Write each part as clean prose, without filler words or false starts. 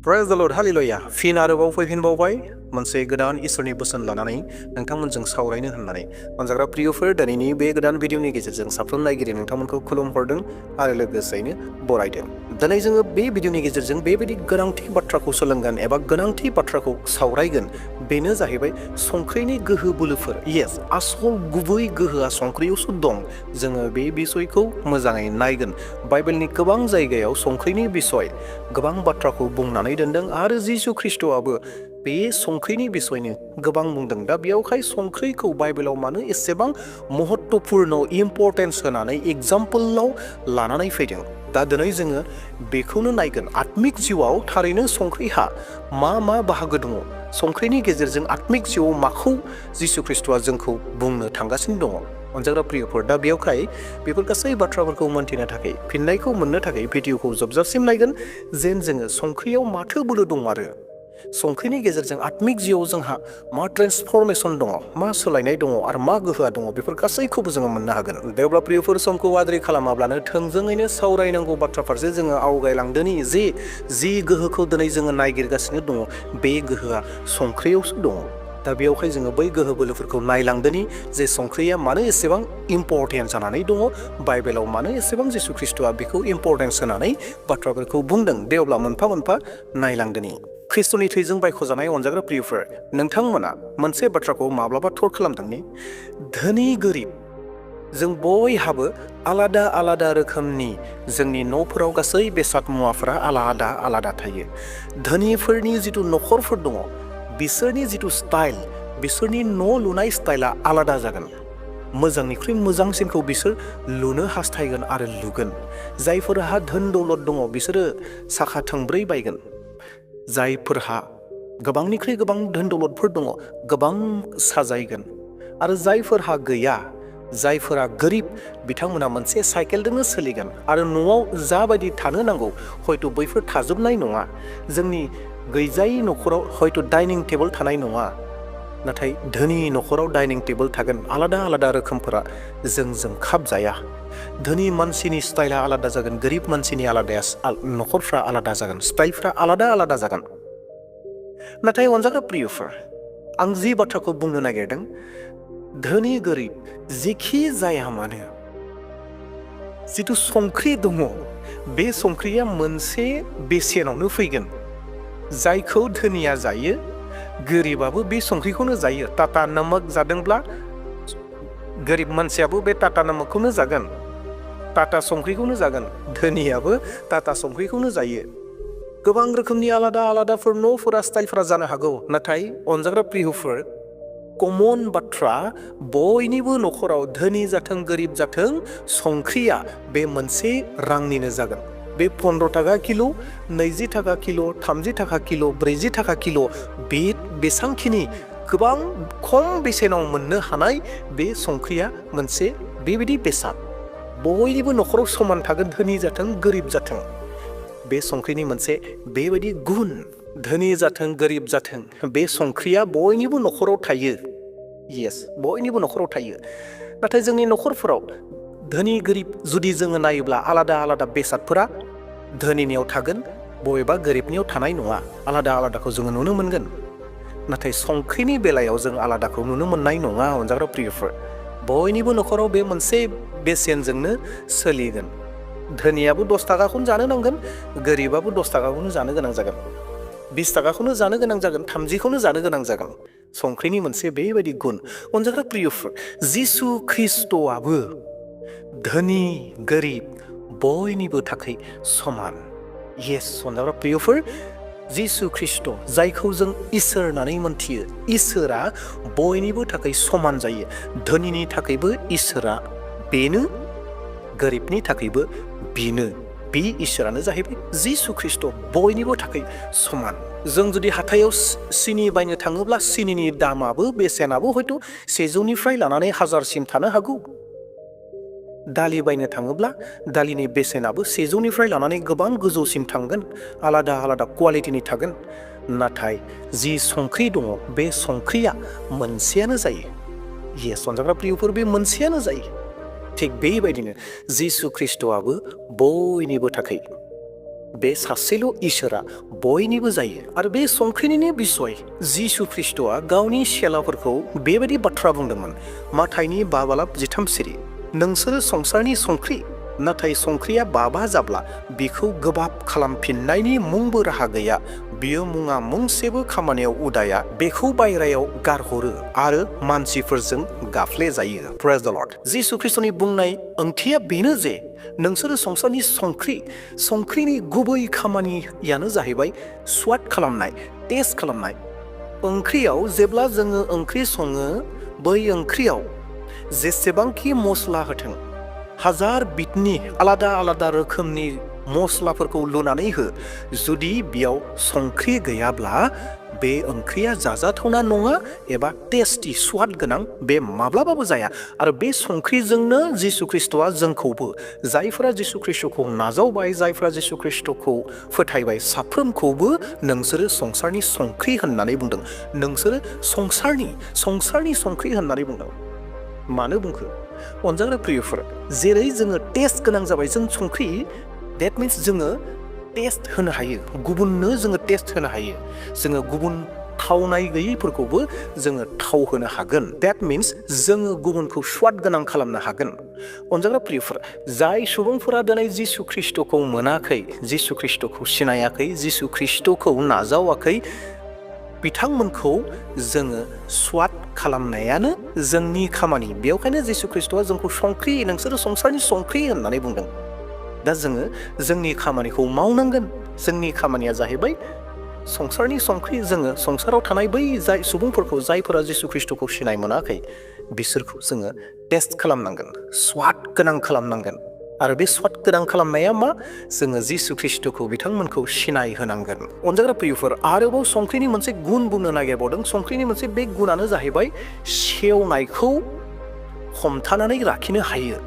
Praise the Lord, hallelujah. फिन आरोबाव फैफिनबावबाय मोनसे गोदान इसोरनि बोसोन लानानै नोंथांमोनजों सावरायनो होननानै अनजाग्रा प्रियफोर दिनैनि बे गोदान भिडिअनि गेजेरजों साफ्रोम नायगिरि नोंथांमोनखौ खुलुमहरदों आरो लोगोसेयैनो बरायदों। दिनै जोङो बे भिडिअनि गेजेरजों बेबायदि गोनांथि बाथ्राखौ सोलोंगोन एबा गोनांथि बाथ्राखौ सावरायगोन। बेनो जाहैबाय संख्रिनि गोहो बोलोफोर। येस, आसल गुबै गोहोआ संख्रियावसो दं। जोङो बे बिसयखौ मोजाङै नायगोन। बाइबेलनि गोबां जायगायाव संख्रिनि बिसय गोबां बाथ्राखौ बुंनानै दोनदों आरो जिसु ख्रिस्ट'आबो बे संख्रिनि बिसयनो गोबां बुंदों। दा बेयावहाय संख्रिखौ बाइबेलाव मानो एसेबां महत्वपूर्ण इम्परटेन्स होनानै एग्जाम्पलाव लानानै फैदों। दा दिनै जोङो बेखौनो नायगोन। आत्मिक जिउआव थारैनो संख्रिहा मा बाहागो दङ? संख्रिनि गेजेरजों आत्मिक जिउआव माखौ जिसु ख्रिस्ट'आ जोंखौ बुंनो थांगासिनो दङ? अनजाग्रा प्रियफोर, दा बेयावहाय बेफोर गासै बाथ्राफोरखौ मोन्थिनो थाखाय फिननायखौ मोननो थाखाय भिडिअखौ जोबजासिम नायगोन। जेन जोङो संख्रियाव माथो बोलो दं आरो संख्रिनि गेजेरजों आत्मिक जिउआव जोंहा मा ट्रेन्सफरमेसन दङ, मा सोलायनाय दङ आरो मा गोहोआ दङ, बेफोर गासैखौबो जोङो मोननो हागोन। दे अब्ला प्रियफोर, समखौ आद्रि खालामाब्लानो थोंजोङैनो सावरायनांगौ बाथ्रा फारसे जोङो आवगायलांदोनि जि गोहोखौ दिनै जोङो नायगिरगासिनो दङ, बे गोहोआ संख्रियावसो दङ। दा बेयावहाय जोङो बै गोहो बोलोफोरखौ नायलांदोनि जे संख्रिया मानो एसेबां इम्परटेन्ट जानानै दङ, बाइबेलाव मानो एसेबां जिसु ख्रिस्ट'आ बेखौ इम्परटेन्स होनानै बाथ्राफोरखौ बुंदों। दे अब्ला मोनफा मोनफा नायलांदोनि। ख्रिस्ट'नि थैजों बायख'जानाय अनजाग्रा प्रियफोर, नोंथांमोना मोनसे बाथ्राखौ माब्लाबा थर खालामदोंनि? धोनि गोरिब जों बयहाबो आलादा आलादा रोखोमनि जोंनि न'फोराव गासै बेसाद मुवाफोरा आलादा आलादा थायो। धोनिफोरनि जिथु न'खरफोर दङ, बिसोरनि जिथु स्टाइल, बिसोरनि न' लुनाय स्टाइला आलादा जागोन। मोजांनिख्रुइ मोजांसिनखौ बिसोर लुनो हास्थायगोन आरो लुगोन। जायफोरहा धोन दौलत दङ, बिसोरो साखा थोंब्रै बायगोन। जायफोरहा गोबांनिख्रुइ गोबां धोन दौलतफोर दङ, गोबां साजायगोन। आरो जायफोरहा गैया, जायफोरा गोरिब, बिथांमोना मोनसे साइकेलजोंनो सोलिगोन आरो न'आव जाबायदि थानो नांगौ हयथ' बैफोर थाजोबनाय नङा। जोंनि गैजायै न'खराव हयथ' डाइनिं टेबोल थानाय नङा, नाथाय धोनि न'खराव डाइनिं टेबोल थागोन। आलादा आलादा रोखोमफोरा जोंजों खाबजाया। धोनि मानसिनि स्टाइला आलादा जागोन, गोरिब मानसिनि आलादा न'खरफ्रा आलादा जागोन, स्टाइलफ्रा आलादा आलादा जागोन। नाथाय अनजाग्रा प्रियफोर, आं जि बाथ्राखौ बुंनो नागिरदों, धोनि गोरिब जेखि जाया मानो, जिथु संख्रि दङ, बे संख्रिया मोनसे बेसेनावनो फैगोन। जायखौ धोनिया जायो, गोरिबाबो बे संख्रिखौनो जायो। टाटा नमक जादोंब्ला गोरिब मानसियाबो बे टाटा नमकखौनो जागोन, टाटा संख्रिखौनो जागोन। धोनियाबो टाटा संख्रिखौनो जायो। गोबां रोखोमनि आलादा आलादाफोर न'फोरा स्टाइलफोरा जानो हागौ, नाथाय अनजाग्रा प्रियफोर, कमन बाथ्रा, बयनिबो न'खराव धोनि जाथों गोरिब जाथों, संख्रिया बे मोनसे रांनिनो जागोन। बे 15 थाखा किल', 20 थाखा किल', 30 थाखा किल', 40 थाखा किल', बे बेसांखिनि गोबां खम बेसेनाव मोननो हानाय बे संख्रिया मोनसे बेबायदि बेसाद। बयनिबो न'खराव समान थागोन, धोनि जाथों गोरिब जाथों। बे संख्रिनि मोनसे बेबायदि गुन। धोनि जाथों गोरिब जाथों, बे संख्रिया बयनिबो न'खराव थायो। येस, बयनिबो न'खराव थायो। नाथाय जोंनि न'खरफोराव धोनि गोरिब जुदि जोङो नायोब्ला आलादा आलादा बेसादफोरा धोनिनियाव थागोन, बबेबा गोरिबनियाव थानाय नङा। आलादा आलादाखौ जोङो नुनो मोनगोन। नाथाय संख्रिनि बेलायाव जों आलादाखौ नुनो मोननाय नङा। अनजाग्रा प्रियफोर, बयनिबो न'खराव बे मोनसे बेसेनजोंनो सोलिगोन। धोनियाबो 10 थाखाखौनो जानो नांगोन, गोरिबाबो 10 थाखाखौनो जानो गोनां जागोन, 20 थाखाखौनो जानो गोनां जागोन, 30खौनो जानो गोनां जागोन। संख्रिनि मोनसे बेबायदि गुन। अनजाग्रा प्रियफोर, जिसु ख्रिस्ट'आबो धोनि गोरिब बयनिबो थाखाय समान। येस, अनजाग्रा प्रियफोर, जिसु ख्रिस्ट', जायखौ जों इसोर होननानै मोनथियो, इसोरा बयनिबो थाखाय समान जायो। धोनिनि थाखायबो इसोरा बेनो, गोरिबनि थाखायबो बेनो। बे इसोरानो जाहैबाय जिसु ख्रिस्ट', बयनिबो थाखाय समान। जों जुदि हाथायाव सिनि बायनो थाङोब्ला सिनिनि दामाबो बेसेनाबो हयथ' 100निफ्राय लानानै 1000सिम थानो हागौ। दालि बायनो थाङोब्ला दालिनि बेसेनाबो 100निफ्राय लानानै गोबां गोजौसिम थांगोन, आलादा आलादा क्वालिटिनि थागोन। नाथाय जि संख्रि दङ, बे संख्रिया मोनसेयानो जायो। येस, अनजाग्रा प्रियफोर, बे मोनसेयानो जायो। थिग बेबायदिनो जिसु ख्रिस्ट'आबो बयनिबो थाखाय बे सासेल' इसोरा बयनिबो जायो आरो बे संख्रिनिनो बिसय जिसु ख्रिस्ट'आ गावनि चेलाफोरखौ बेबायदि बाथ्रा बुंदोंमोन माथाइनि 5:13 नोंसोरो संसारनि संख्रि नाथाय संख्रिया बाबा जाब्ला बिखौ गोबाब खालामफिननायनि मुंबो राहा गैया बियो मुङा मुंसेबो खामानियाव उदाया बेखौ बायरायाव गारहरो आरो मानसिफोरजों गाफ्ले जायो प्रेज द लर्ड जिसु ख्रिस्ट'नि बुंनाय ओंथिया बेनो जे नोंसोरो संसारनि संख्रिनि गुबै खामानियानो जाहैबाय स्वाद खालामनाय टेस्ट खालामनाय ओंख्रियाव जेब्ला जोङो ओंख्रि सङो बै ओंख्रियाव जेसेबांखि मस्ला होथों हाजार बिदनि आलादा रोखोमनि मस्लाफोरखौ लुनानै हो जुदि बेयाव संख्रि गैयाब्ला बे ओंख्रिया जाजाथावना नङा एबा टेस्टि स्वाद गोनां बे माब्लाबाबो जाया आरो बे संख्रिजोंनो जिसु ख्रिस्ट'आ जोंखौबो जायफोरा जिसु ख्रिस्ट'खौ नाजावबाय जायफोरा जिसु ख्रिस्ट'खौ फोथायबाय साफ्रोमखौबो नोंसोरो संसारनि संख्रि होननानै बुंदों नोंसोरो संसारनि संख्रि होननानै बुंदों मानो बुंखो अनजाग्रा प्रियफोर जेरै जोङो टेस्ट गोनां जाबाय जों संख्रि देट मिन्स जोङो टेस्ट होनो हायो गुबुननो जोङो टेस्ट होनो हायो जोङो गुबुन थावनाय गैयैफोरखौबो जोङो थाव होनो हागोन देट मिन्स जोङो गुबुनखौ स्वाद गोनां खालामनो हागोन अनजाग्रा प्रियफोर जाय सुबुंफोरा दिनै जिसु ख्रिस्ट'खौ मोनाखै जिसु ख्रिस्ट'खौ सिनायाखै जिसु ख्रिस्ट'खौ नाजावाखै बिथांमोनखौ जोङो स्वाद खालामनायानो जोंनि खामानि बेवहायनो जिसु ख्रिस्ट'आ जोंखौ नोंसोरो संसारनि संख्रि होननानै बुंदों दा जोङो जोंनि खामानिखौ मावनांगोन जोंनि खामानिया जाहैबाय संसारनि संख्रि जोङो संसाराव थानाय बै जाय सुबुंफोरखौ जायफोरा जिसु ख्रिस्ट'खौ सिनाय मोनाखै बिसोरखौ जोङो टेस्ट खालामनांगोन स्वाद गोनां खालामनांगोन आरो बे स्वाद गोनां खालामनाया मा जोङो जिसु ख्रिस्ट'खौ बिथांमोनखौ सिनाय होनांगोन अनजाग्रा प्रियफोर आरोबाव संख्रिनि मोनसे गुन बुंनो नागिरबावदों संख्रिनि मोनसे बे गुनानो जाहैबाय सेवनायखौ हमथानानै लाखिनो हायो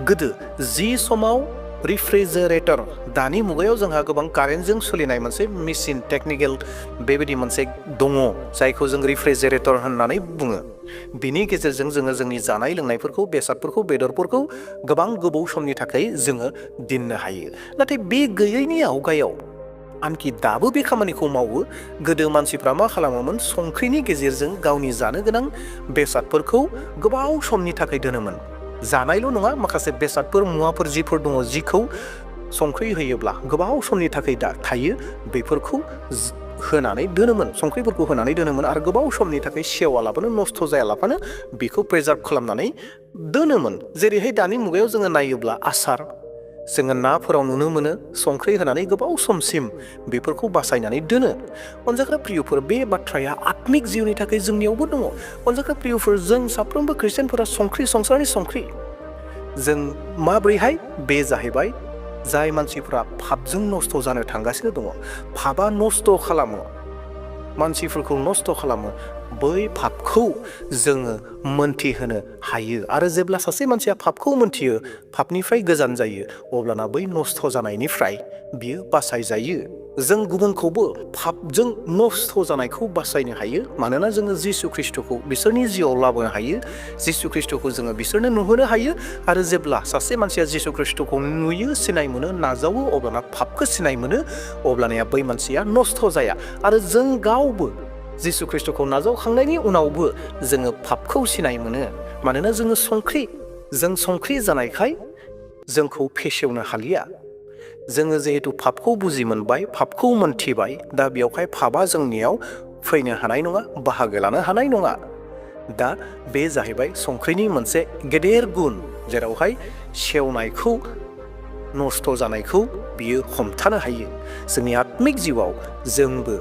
गोदो जि समाव रिफ्रिजारेटर दानि मुगायाव जोंहा गोबां कारेन्टजों सोलिनाय मोनसे मेसिन टेकनिकेल बेबायदि मोनसे दङ जायखौ जों रिफ्रिजारेटर होननानै बुङो बिनि गेजेरजों जोङो जोंनि जानाय लोंनायफोरखौ बेसादफोरखौ बेदरफोरखौ गोबां गोबाव समनि थाखाय जोङो दोननो हायो नाथाय बे गैयैनि आवगायाव आनखि दाबो बे खामानिखौ मावो गोदो मानसिफ्रा मा खालामोमोन संख्रिनि गेजेरजों गावनि जानो गोनां बेसादफोरखौ गोबाव समनि थाखाय दोनोमोन जानायल' नङा माखासे बेसादफोर मुवाफोर जिफोर दङ जिखौ संख्रि होयोब्ला गोबाव समनि थाखाय थायो बेफोरखौ होनानै दोनोमोन संख्रिफोरखौ होनानै दोनोमोन आरो गोबाव समनि थाखाय सेवालाबानो नस्थ' जायालाबानो बेखौ प्रिजार्भ खालामनानै दोनोमोन जेरैहाय दानि मुगायाव जोङो नायोब्ला आसार जोङो नाफोराव नुनो मोनो संख्रि होनानै गोबाव समसिम बेफोरखौ बासायनानै दोनो अनजाग्रा प्रियफोर बे बाथ्राया आत्मिक जिउनि थाखाय जोंनियावबो दङ अनजाग्रा प्रियफोर जों साफ्रोमबो ख्रिस्टियानफोरा संसारनि संख्रि जों माब्रैहाय बे जाहैबाय जाय मानसिफ्रा पापजों नस्थ' जानो थांगासिनो दङ पापा नस्थ' खालामो मानसिफोरखौ नस्थ' खालामो बै पापखौ जोङो मोनथिहोनो हायो आरो जेब्ला सासे मानसिया पापखौ मोनथियो पापनिफ्राय गोजान जायो अब्लाना बै नस्थ' जानायनिफ्राय बियो बासायजायो जों गुबुनखौबो पापजों नस्थ' जानायखौ बासायनो हायो मानोना जोङो जिसु ख्रिस्ट'खौ बिसोरनि जिउआव लाबोनो हायो जिसु ख्रिस्ट'खौ जोङो बिसोरनो नुहोनो हायो आरो जेब्ला सासे मानसिया जिसु ख्रिस्ट'खौ नुयो सिनाय मोनो नाजावो अब्लाना पापखौ सिनाय मोनो अब्लानिया बै मानसिया नस्थ' जाया आरो जों गावबो जिसु ख्रिस्ट'खौ नाजावखांनायनि उनावबो जोङो पापखौ सिनाय मोनो मानोना जों संख्रि जानायखाय जोंखौ फेसेवनो हालिया जोङो जिहेतु पापखौ बुजि मोनबाय पापखौ मोनथिबाय दा बेवहाय पापा जोंनियाव फैनो हानाय नङा बाहागो लानो हानाय नङा दा बे जाहैबाय संख्रिनि मोनसे गेदेर गुन जेरावहाय सेवनायखौ नस्थ' जानायखौ बियो हमथानो हायो जोंनि आत्मिक जिउआव जोंबो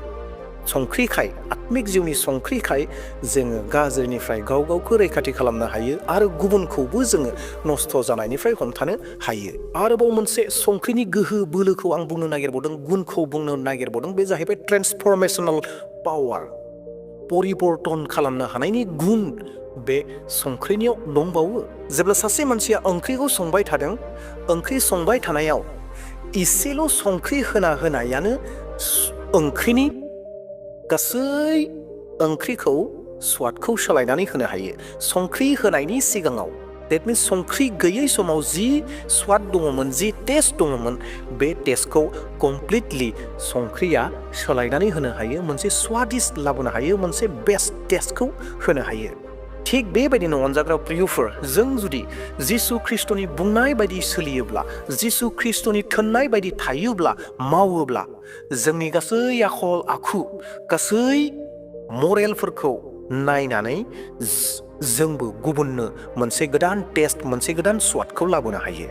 संख्रिखाय आत्मिक जिउनि संख्रिखाय जोङो गाज्रिनिफ्राय गावखौ रैखाथि खालामनो हायो आरो गुबुनखौबो जोङो नस्थ' जानायनिफ्राय हमथानो हायो आरोबाव मोनसे संख्रिनि गोहो बोलोखौ आं बुंनो नागिरबावदों गुनखौ बुंनो नागिरबावदों बे जाहैबाय ट्रेन्सफरमेशनेल पावार परिबर्तन खालामनो हानायनि गुन बे संख्रिनियाव दंबावो जेब्ला सासे मानसिया ओंख्रिखौ संबाय थादों ओंख्रि संबाय थानायाव इसेल' संख्रि होनायानो ओंख्रिनि गासै ओंख्रिखौ स्वादखौ सोलायनानै होनो हायो संख्रि होनायनि सिगाङाव That means संख्रि गैयै समाव जि स्वाद दङमोन, जि टेस्ट दङमोन, बे टेस्टखौ कमप्लिटलि संख्रिया सोलायनानै होनो हायो, मोनसे स्वादिष्ट लाबोनो हायो, मोनसे बेस्ट टेस्टखौ होनो हायो। थिग बेबायदिनो अनजाग्रा प्रियफोर, जों जुदि जिसु ख्रिस्ट'नि बुंनाय बायदि सोलियोब्ला, जिसु ख्रिस्ट'नि थोननाय बायदि थायोब्ला, मावोब्ला, जोंनि गासै आखल आखु, गासै मरेलफोरखौ नायनानै जोंबो गुबुननो मोनसे गोदान टेस्ट, मोनसे गोदान स्वादखौ लाबोनो हायो।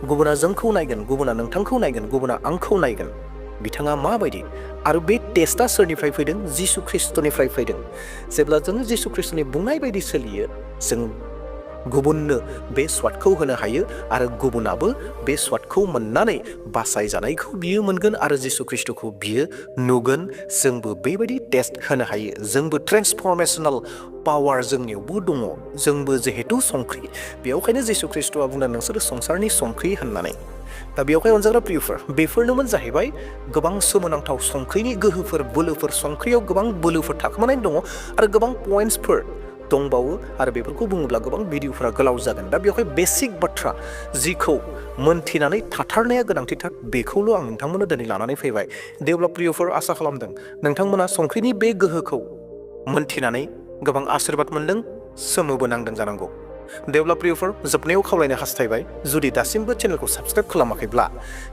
गुबुना जोंखौ नायगोन, गुबुना नोंथांखौ नायगोन, गुबुना आंखौ नायगोन, बिथाङा माबायदि, आरो बे टेस्टआ सोरनिफ्राय फैदों? जिसु ख्रिस्ट'निफ्राय फैदों। जेब्ला जों जिसु ख्रिस्ट'नि बुंनाय बायदि सोलियो, जों गुबुननो बे स्वादखौ होनो हायो आरो गुबुनाबो बे स्वादखौ मोननानै बासायजानायखौ बियो मोनगोन आरो जिसु ख्रिस्ट'खौ बियो नुगोन। जोंबो बेबायदि टेस्ट होनो हायो। जोंबो ट्रेन्सफरमेशनेल पावार जोंनियावबो दङ। जोंबो जिहेतु संख्रि, बेयावखायनो जिसु ख्रिस्ट'आ बुंदों नोंसोरो संसारनि संख्रि होननानै। दा बेयावहाय अनजाग्रा प्रियफोर, बेफोरनोमोन जाहैबाय गोबां सोमोनांथाव संख्रिनि गोहोफोर, बोलोफोर। संख्रियाव गोबां बोलोफोर थाखोमानाय दङ आरो गोबां पइन्टसफोर दंबावो आरो बेफोरखौ बुङोब्ला गोबां भिडिअफोरा गोलाव जागोन। दा बेवहाय बेसिक बाथ्रा जिखौ मोनथिनानै थाथारनाया गोनांथिथार, बेखौल' आं नोंथांमोननो दिनै लानानै फैबाय। देवब्ला प्रियफोर, आसा खालामदों नोंथांमोना संख्रिनि बे गोहोखौ मोनथिनानै गोबां आशीर्बाद मोनदों, सोमोबो नांदों जानांगौ। देवब्ला प्रियफोर, जोबनायाव खावलायनो हास्थायबाय, जुदि दासिमबो चेनेलखौ साबस्क्राइब खालामाखैब्ला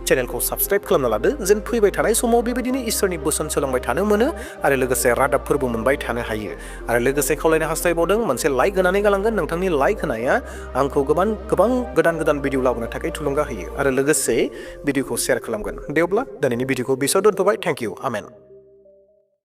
चेनेलखौ साबस्क्राइब खालामना लादो, जेन फैबाय थानाय समाव बेबायदिनो इसोरनि बोसोन सोलोंबाय थानो मोनो आरो लोगोसे रादाबफोरबो मोनबाय थानो हायो। आरो लोगोसे खावलायनो हास्थायबावदों मोनसे लाइक होनानै गालांगोन। नोंथांनि लाइक होनाया आंखौ गोबां गोदान भिडिअ लाबोनो थाखाय थुलुंगा होयो आरो लोगोसे भिडिअखौ शेयार खालामगोन। देवब्ला दिनैनि भिडिअखौ बेसेयाव दोनथ'बाय। Thank you. आमेन।